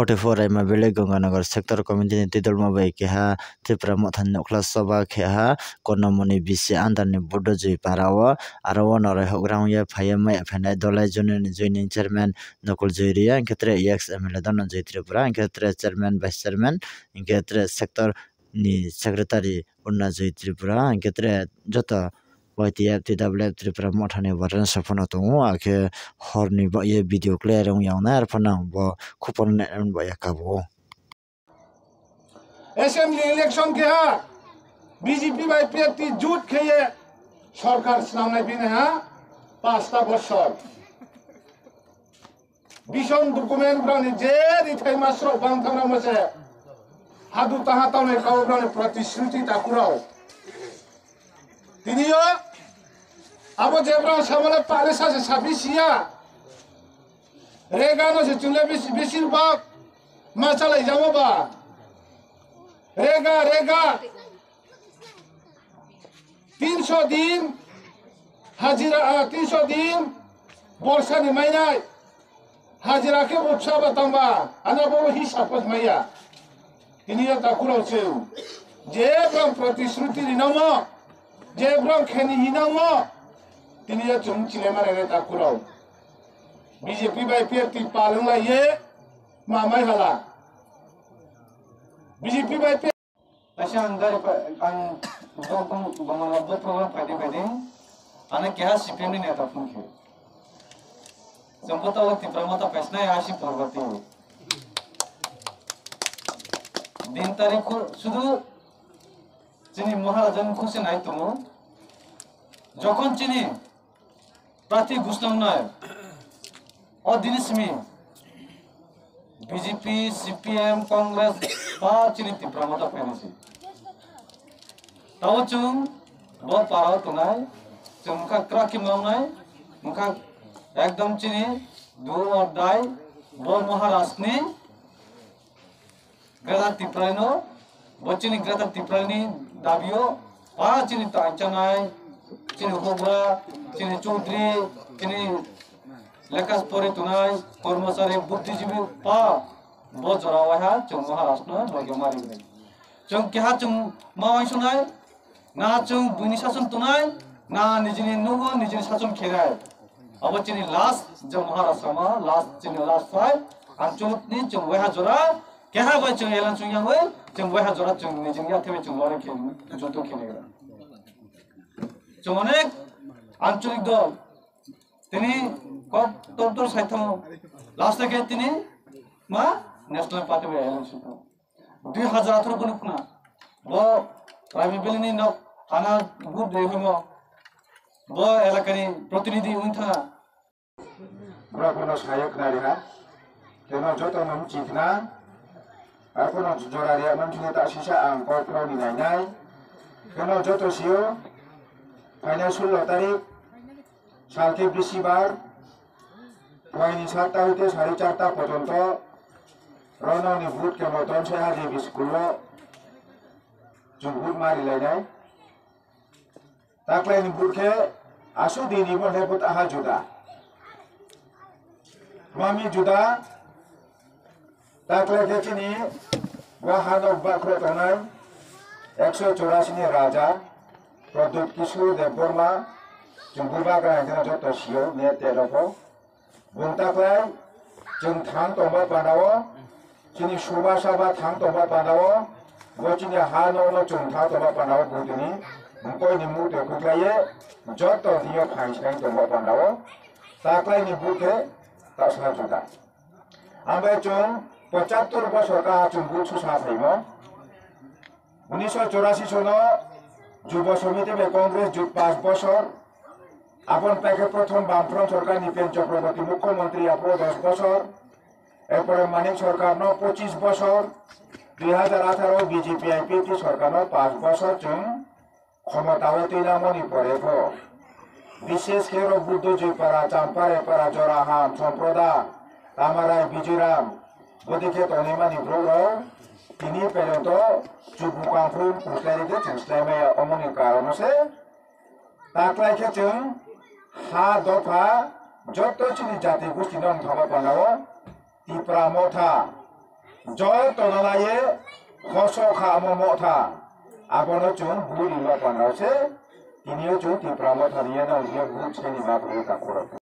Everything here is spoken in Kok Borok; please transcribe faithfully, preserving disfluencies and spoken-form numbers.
forty four Raima Valley Ganganagar Sector Committee ni twidulma bai keha Tripura Mothani Nokhla Soba kheha Konamoni B C under ni Buddha Jui para o, aro o noroi houhgra wngya phaiya mai phainai Dolai Union ni Joining Chairman Nokul Jui Riya, hwnkhe tere ex M L A Dhananjay Tripura, hwnkhe tere Chairman, Vice Chairman, hwnkhe tere Sector ni Secretary Purna Jui Tripura, hwnkhe tere joto Y T F, T W F Tripura Mothani Warden Saphano tongo, akhe horni bo ye video clear wngya wngnai, arphano ang bo khupor nainani bo ya kabo. Assembly election keha B J P bai P F T jut kheye sorkar swnamnai bini ha pasta bosor. Bison document brani je rithai masrok bang thangra mose hadu taha tawnai kau brani protishruti takurao. Tiniyo abo je brang samale pale sase sabi siya. Rega no se chunle bisi, bisir bak ma chalai jamo ba. Rega, rega. Tinso din hajira, ah, tinso din borsa ni mainai. Hajira khe bo bwsa ba tangba, ana bo hisab pos maya. Tini ya takhurao se. Je bram protishruti rinamo, je bram kheni hinamo. Tini ya chung chile mare re takhurao. B J P bai P F T palung lai ye, ma mai hala. B J P bai P F T Kaisa ang gari pa, ang bo, bo, bo, bo program phaidi phaidi, ano keha C P M ni neta phone khe. Chwng bo tabuk Tipra Motha paisnai asi porgoti. Din tarik ko sudu chini Maharaja ni khusi nai tongo. Jokhon chini Prati gusnang nai. O dini simi B J P, C P M, Congress, ba chini Tipra Motha phainai se. Tao chwng bo parao tongnai, chwng wngkha krak khe mangnai, wngkha ekdom chini do or die, bo Maharaj ni Greater Tipraland no, bo chini Greater Tipraland ni dabi o, ba chini tanchanai, chini houhgra, chini chaudhary, chini lekha pori tongnai, kormachari, buddhijibi, ba bo jora waiha chwng Maharaj no logi mari bai. Chwng keha chwng ma waisonai, Na chwng buini sason tongnai, na nijini nugo nijini sason khenai. Abo chini last, je Maharaj sama, last, chini last fight. Ang chwng ni chwng waiha jora, keha bai chwng elan chwng yangwi, chwng waiha jora chwng nijini yathebe chwng loreng khe juto khe negra. Chwng onek ancholik dol, tini kok tor tor saithang, last ke tini ma National Party bai elan chwng. Dui hazar atharo kunu khna bo Raimi Valley ni nok thana good de hoimo bo elakani protinidhi wng thanga. Borok bono sayo khna riha. Teno joto no mchi khna. Arphuno jora riya mansini ta sisa ang kok phano ni nainai. Teno joto sio phainai sullo tarik. Salkhe bisibar, phuaini satta hoite sari charta porjonto Rononi vote kemo Tonsai Haji school o chwng vote mari lainai. Taklaini vote khe aswk dini bo hwnwi vote aha juda. Mami juda. Taklai khe chini bo hanok bakhro tongnai ekso chorasi ni raja Pradyut Kishore Debbarma, chwng bubagra hwnkhe joto sio ne teroko. Bung taklai chwng thang tongba pandao, chini Subha Sabha thang tongba pandao, bo chini ha no no chwng thang tongba pandao bung tini mkoi ni mukte kuklaiye joto tini phaisai tongba pandao. Taklai ni bukhe tasla juda. Ambai chwng pochattor bosor kaha chwng buk susa phaimo. Unisho chorasi sono Jubo Samiti bai Congress jut panch bosor. Aboni paikhe prothom Bamfront sorkar Nipen Chakraborty mukhyamantri aphuru dos bosor. Erpore Manik sorkar no pochis bosor. Dui hazar atharo B J P I P F T sorkar no panch bosor chwng Khomotao twinamoni pore bo, bishesh khe oro Buddho Joypara, Champarepara, Jorahan, Somproda, Tamarai, Bijoyram, bwdikhe tongnaimani borok rok tini pherento chubukang phuru kuslai rikhe chwng slai maya. Omoni karono se taklai khe chwng ha dopha joto chini jati gosti no wngthama panao Tipra Motha, Joto no laiye khoso kha amo motha. Abono chwng buri ma panao se. Tini o chwng Tipra motha ni yeno ye buri chini ma buri ka khoro.